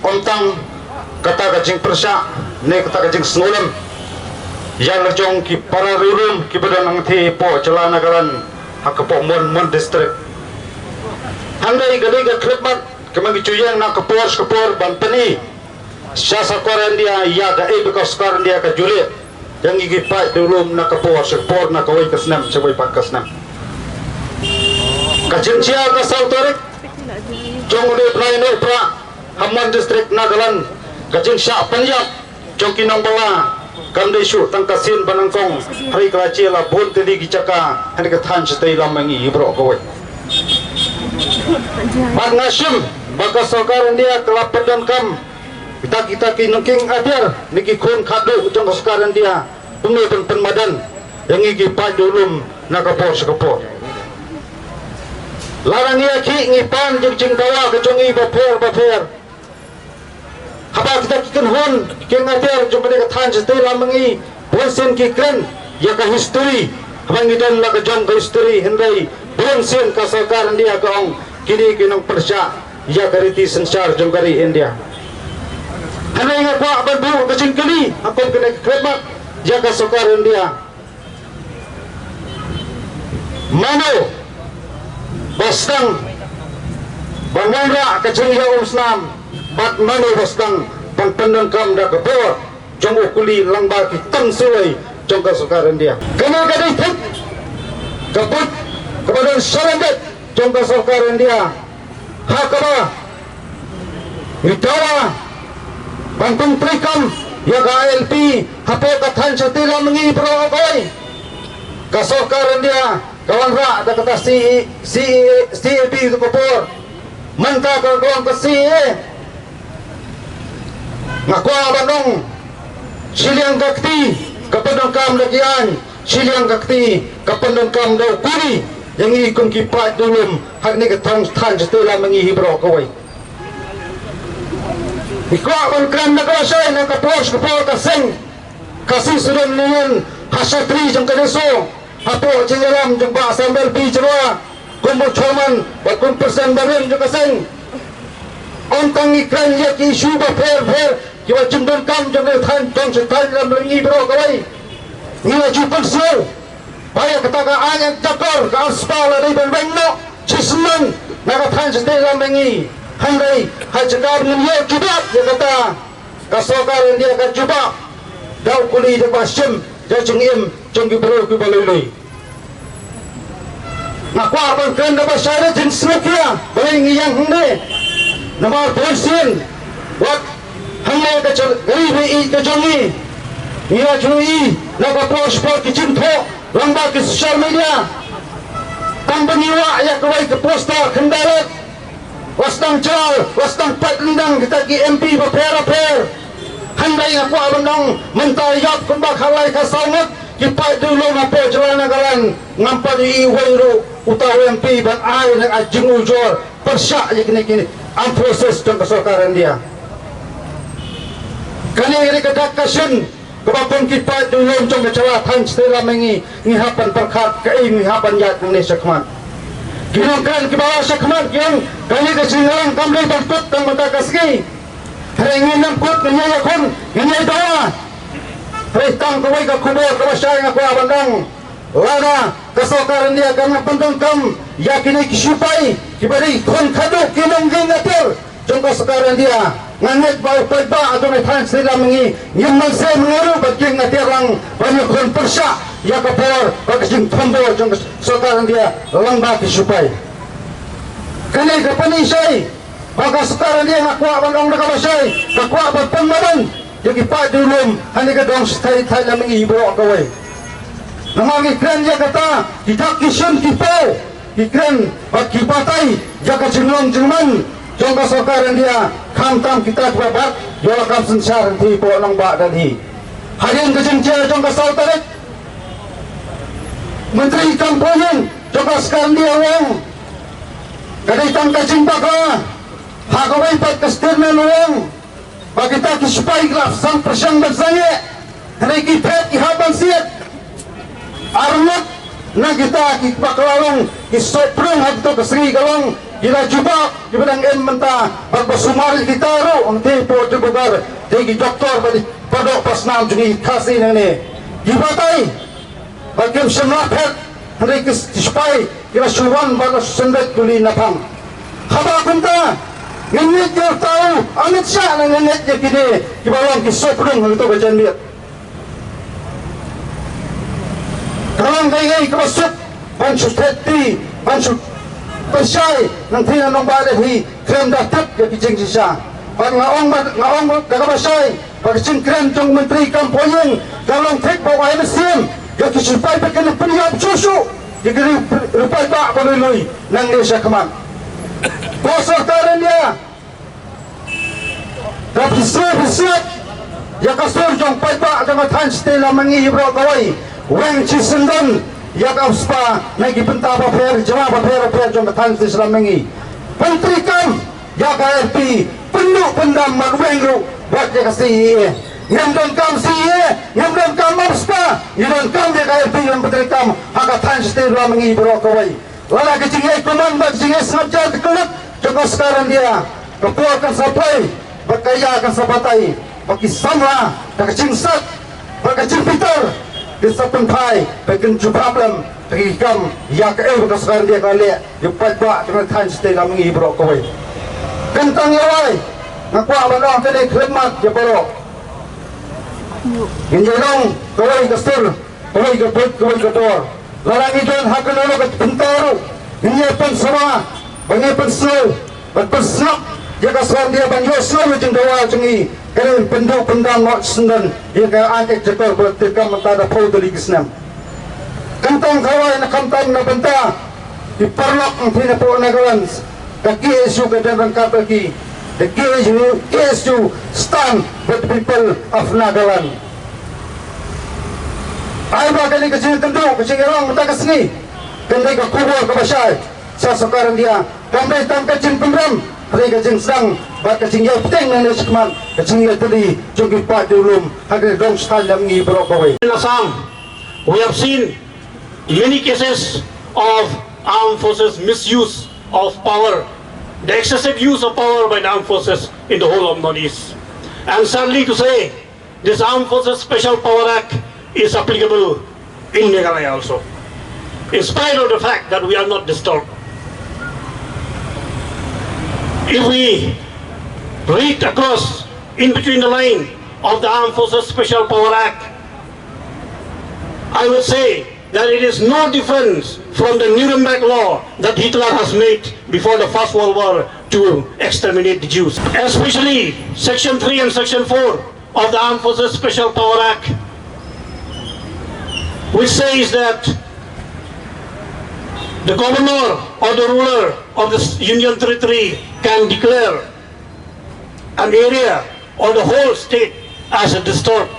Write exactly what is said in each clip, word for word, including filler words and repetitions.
Ym tang kata ka jingpyrshah ne kata ka jingsngewlem ïa la jong ki para riewlum kiba don hangtei hapoh jylla Nagaland ha ka poh Mon, Mon District. Hynrei ka dei ka khyllipmat kaba ngi ju ïeng na ka por sha ka por ban pyni sha sorkar India ïa kaei ba ka sorkar India ka ju leh ïa ngi ki paid riewlum na ka por sha ka por, na kawei ka snem sha kawei pat ka snem. Ka jingjia ka saw tarik jong une u bnai Nohprah ha Mon District Nagaland, ka jingshah pynïap jong ki nongbylla kam dei shuh tang ka sien ba nyngkong, hynrei ka la jia la bun tylli ki jaka ha kane ka thaiñ shatei lam mihngi hi baroh kawei. Bad nga shim ba ka sorkar India ka la pyndonkam kita, kita ki nongkieng atiar ne ki khun khadduh jong ka sorkar India kumno ban pynmadan ïa ngi ki paid riewlum na ka por sha ka por. Lada ngi ïakhih ngi pan jingdawa ka jong ngi bapher bapher. Haba kita ki kynhun kieng atiar jong kane ka thaiñ shatei lam mihngi, bunsien ki kren ïa ka history. Haba ngi don la ka jong ka history, hynrei bunsien ka sorkar India ka ong kine ki nongpyrshah ïa ka riti synshar jong ka ri India. Hynrei nga kwah ban buh ka jingkylli ha kum kane ka khyllipmat ïa ka sorkar India. Mano ba sdang ban wanrah ka jingïaumsnam bad mano ba sdang ban pyndonkam da ka bor jong u kuli lyngba ki tang siwai jong ka sorkar India? Kane ka dei thik ka buit kaba don shalyndet jong ka sorkar India. Ha kaba ngi dawa ban pyntreikam ïa ka I L P hapoh ka thaiñ shatei lam mihngi baroh kawei. Ka sorkar India ka wanrah da kata C A, C A, C A B tu ka por. Mynta ka long ka C A A. Nga kwah ban ong, shiliang ka kti ka pyndonkam da ki aiñ, shiliang ka kti ka pyndonkam da u kuli ïa ngi kum ki paid riewlum ha kane ka thaiñ, thaiñ shatei lam mihngi hi baroh kawei. Ngi kwah ban kren da kaba shai na ka por sha ka por ka seng Khasi Students' Union ha shatri jong ka Ri Soh, hapoh jingïalam jong Bah Samuel P Jyrwa kum u chairman bad kum president barim jong ka seng. Ym tang ngi kren ïa ki issue bapher bapher kiba jingdonkam jong ka thaiñ, jong ka thaiñ lam mihngi baroh kawei. Ngi la ju pynsngew ba ïa kata ka aiñ jakor ka arspah la dei ban weng noh shisnem na ka thaiñ shatei lam mihngi. Hynrei ha jaka ban ngin ïoh jubab ïa kata, ka sorkar India ka jubab da u kuli da kaba shim da jingim jong ki briew kiba lui lui. Nga kwah ban kren da kaba shai da jingsngewkhia balei ngi ïeng hangne. Namar bunsien wat hangne ka jong, ka ri ba ïeit ka jong ngi, ngi la ju ïohi na ka por sha ka por ki jingthoh lyngba ki social media. Tang ba ngi wah ïa kawei ka poster khyndai lat, la sdang jrah, la sdang pait ryndang kita ki M P bapher bapher. Hynrei nga kwah ban ong mynta ïap kumba khatlai khatsaw ngut ki paid riewlum hapoh jylla Nagaland, ngam pat ïohi uwei ruh uta u M P ban ai na ka jingujor pyrshah ïa kine ki armed forces jong ka sorkar India. Kane ka dei ka dak ka shin kaba kum ki paid riewlum jong ka jylla thaiñ shatei lam mihngi ngi hap ban pyrkhat kaei ngi hap ban ïaid nangne shakhmat. Ki nongkren kiba la shakhmat ki ong kane ka jingïalang kam dei ban kut tang mynta ka sngi. Hynrei ngin ym kut, ngin ïai ïakhun, ngin ïai dawa. Hynrei tang kawei ka khubor kaba shai nga kwah ban ong. Lada ka sorkar India kam pyndonkam ïa kine ki shipai kiba dei khun khadduh ki nongkieng atiar jong ka sorkar India, nga ngeit ba u paidbah jong ka thaiñ shatei lam mihngi ngim mynsiem, nga ruh ba kieng atiar lang ban ïakhun pyrshah ïa ka bor bad ka jingthombor jong ka sorkar India lyngba ki shipai. Kane ka pyni shai ba ka sorkar India, nga kwah ban ong da kaba shai, ka kwah ban pynmadan ïa ki paid riewlum ha kane ka dong shatei thaiñ lam mihngi baroh kawei. Namar ngi kren ïa kata, ki dak ki shin ki paw, ki kren bad ki batai ïa ka jinglong jingman jong ka sorkar India, khamtam kita kiba bat ïoh la kam synshar hangtei hapoh nongbah Delhi. Hadien ka jingjia jong ka saw tarik, Myntri kam pynïeng jong ka sorkar India u ong ka dei tang ka jingbakla. Ha kawei pat ka statement u ong ba kita ki shipai ki la sdang pyrshang ban sangeh, hynrei ki phet ki hap ban siat. Arngut na kita ki bakla long ki soi prung ha kito ka sngi ka long Ki la jubab, ki ba dang im mynta, bad ba sumar ïa kita ruh, hangtei hapoh Diyarbakar, dei ki doktor bad ki paralok pansnam jong ngi Khasi nangne. Ki batai, bad kim shym la phet, hynrei ki sipai, ki la shu wan bad la shu symbai kuli naphang. Haba kumta, ngin ngeit ïa uta u Amit Shah ne ngin ngeit ïa kine, ki ba long ki sohpdung ha kato ka janmiet. Ka long kaei kaei kaba suk ban shu thep ti, ban shu pynshai, nangta na nongbah Delhi khlem da tip ïa ki jingshisha. Bad nga ong, bad nga ong da kaba shai ba ka jingkren jong u Myntri Kam Pohïing ka long thik ba u ai mynsiem ïa ki sipai ba kin pynïap shuh shuh ïa ki riew, riew paidbah ba lui lui nangne sha khmat. Ko sorkar India, da phi sngewthuh phi sngewthuh ïa ka sur jong paidbah jong ka thaiñ Shatei Lamngi baroh kawei. Weng shi syndon ïa ka AFSPA na ki bynta bapher, jylla bapher bapher jong ka thaiñ Shatei Lamngi. Pyntreikam ïa ka ILP, pynduh pyndam bad weng ruh bad ïa ka CAA. Ngim donkam CAA, ngim donkam AFSPA, ngi donkam ïa ka ILP ban pyntreikam ha ka thaiñ Shatei Lamngi baroh kawei. Lada ka jingïakomen bad ka jingïasngap jar ka klet jong ka sorkar India, ka por kan sa poi bad ka ïa kan sa batai, bad ki samla da ka jingsat bad ka jingbitar kin sa pynphai bad kin jubab lem da ki kam ïa kaei ba ka sorkar India ka leh ïa u paidbah jong ka thaiñ Shatei Lamngi baroh kawei. Kyntang ïa wai nga kwah ban ong kane khlem mat ïa baroh. Ngin ïa long kawei ka sur, kawei ka buit, kawei ka bor. Lada ngi don ha kano kano ka bynta ruh, ngin ïa pynsawa, ba ngin ïa pynsngew, ban pynsngap ïa ka sorkar India ban ïohsngew ïa ka jingdawa jong ngi. Kane pynduh pyndam noh shi syndon ïa ka Act Jaiñtia Kolkata ba la treikam mynta da phew tylli ki snem. Kyntang kawei na khamtam na bynta ki paralok hangtei napoh Nagaland. Ka KSU ka don ryngkat bad ki. The KSU, KSU stand with the people of Nagaland. Ai ba kane ka jingïakynduh, ka jingïalang mynta ka sngi, kan dei ka khubor kaba shai sha sorkar India. Kam dei tang ka jingpynrem, hynrei ka jingsdang bad ka jingïapynteng nangne shakhmat, ka jingïatylli jong ki paid jong u lum ha ka dong sha thaiñ Lamngi baroh kawei. In Assam, we have seen many cases of armed forces misuse of power, the excessive use of power by the armed forces in the whole of Northeast. And sadly to say, this Armed Forces Special Power Act is applicable in Meghalaya also, in spite of the fact that we are not disturbed. If we read across in between the line of the Armed Forces Special Power Act, I would say that it is no difference from the Nuremberg law that Hitler has made before the First World War to exterminate the Jews. Especially Section three and Section four of the Armed Forces Special Power Act, which says that the governor or the ruler of the Union Territory can declare an area or the whole state as a disturbed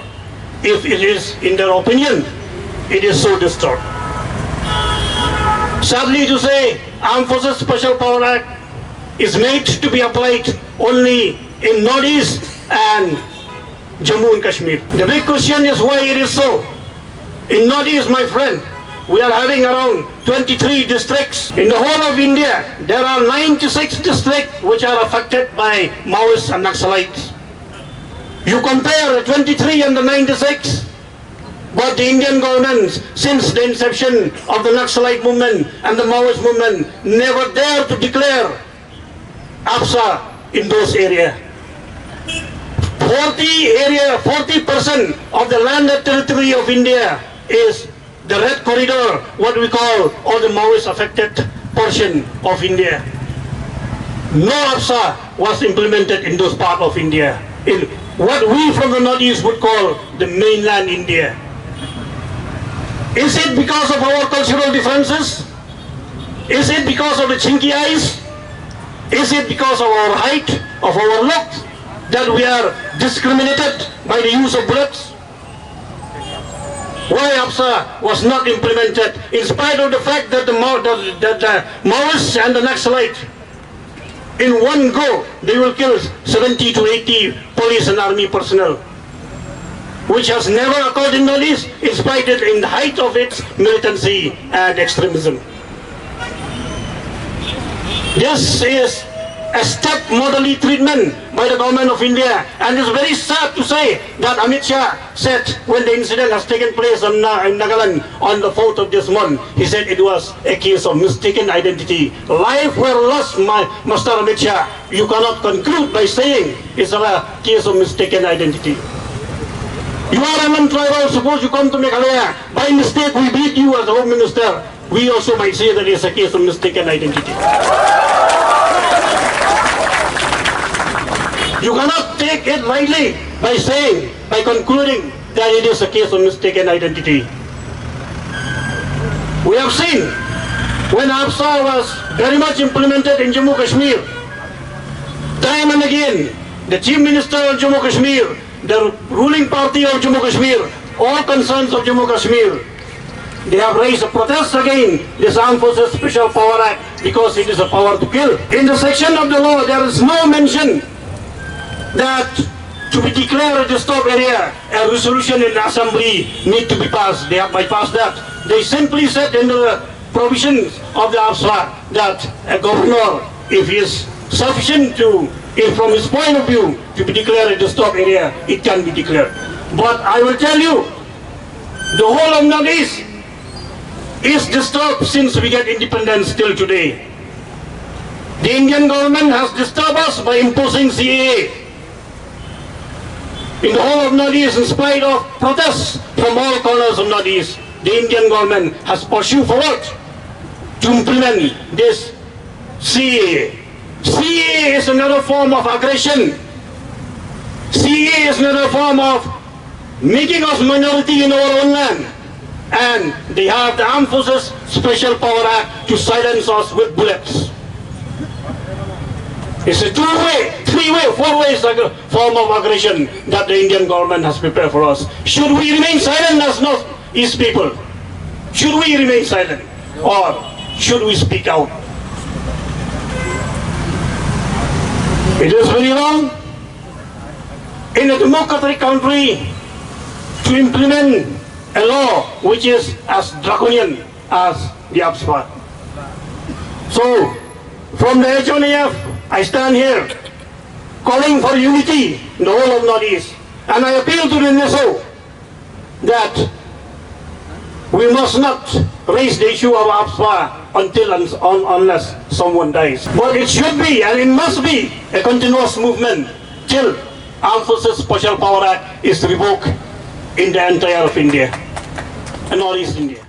if it is, in their opinion, it is so disturbed. Sadly to say, Armed Forces Special Power Act is made to be applied only in Northeast and Jammu and Kashmir. The big question is why it is so. In Northeast, my friend, we are having around twenty-three districts. In the whole of India, there are ninety-six districts which are affected by Maoists and Naxalites. You compare the twenty-three and the ninety-six, but the Indian government, since the inception of the Naxalite movement and the Maoist movement, never dare to declare AFSA in those areas. Forty area, forty percent of the landed territory of India is the red corridor, what we call, or the Maoist affected portion of India. No AFSA was implemented in those part of India. In what we from the Northeast would call the mainland India. Is it because of our cultural differences? Is it because of the chinky eyes? Is it because of our height, of our looks, that we are discriminated by the use of bullets? Why AFSA was not implemented, in spite of the fact that the Mao, the, the, the Maoists and the Naxalites, in one go, they will kill seventy to eighty police and army personnel, which has never occurred in Northeast, in spite of, in the height of its militancy and extremism. This is a stepmotherly treatment by the government of India, and it's very sad to say that Amit Shah said when the incident has taken place in, Na- in Nagaland on the fourth of this month, he said it was a case of mistaken identity. Life were lost, my Master Amit Shah. You cannot conclude by saying it's a case of mistaken identity. You are a non-tribal. Suppose you come to Meghalaya, by mistake we beat you as a home minister. We also might say that it's a case of mistaken identity. You cannot take it lightly by saying, by concluding that it is a case of mistaken identity. We have seen when AFSA was very much implemented in Jammu Kashmir, time and again, the Chief Minister of Jammu Kashmir, the ruling party of Jammu Kashmir, all concerns of Jammu Kashmir, they have raised a protest against this Armed Forces Special Power Act because it is a power to kill. In the section of the law, there is no mention that to be declared a disturbed area, a resolution in the assembly need to be passed. They have bypassed that. They simply said in the provisions of the AFSA that a governor, if he is sufficient to, if from his point of view, to be declared a disturbed area, it can be declared. But I will tell you, the whole of Northeast is disturbed since we get independence till today. The Indian government has disturbed us by imposing C A A in the whole of Northeast, in spite of protests from all corners of Northeast. The Indian government has pursued forward to implement this C A A. C A A is another form of aggression. C A A is another form of making us minority in our own land. And they have the Armed Forces Special Power Act to silence us with bullets. It's a two-way, three-way, four-way ag- form of aggression that the Indian government has prepared for us. Should we remain silent as Northeast people? Should we remain silent? Or should we speak out? It is very wrong in a democratic country to implement a law which is as draconian as the AFSPA. So, from the H O N A F, I stand here calling for unity in the whole of Northeast. And I appeal to the NESO that we must not raise the issue of AFSPA until and un- unless someone dies. But it should be and it must be a continuous movement till Armed Forces Special Power Act is revoked in the entire of India and Northeast India.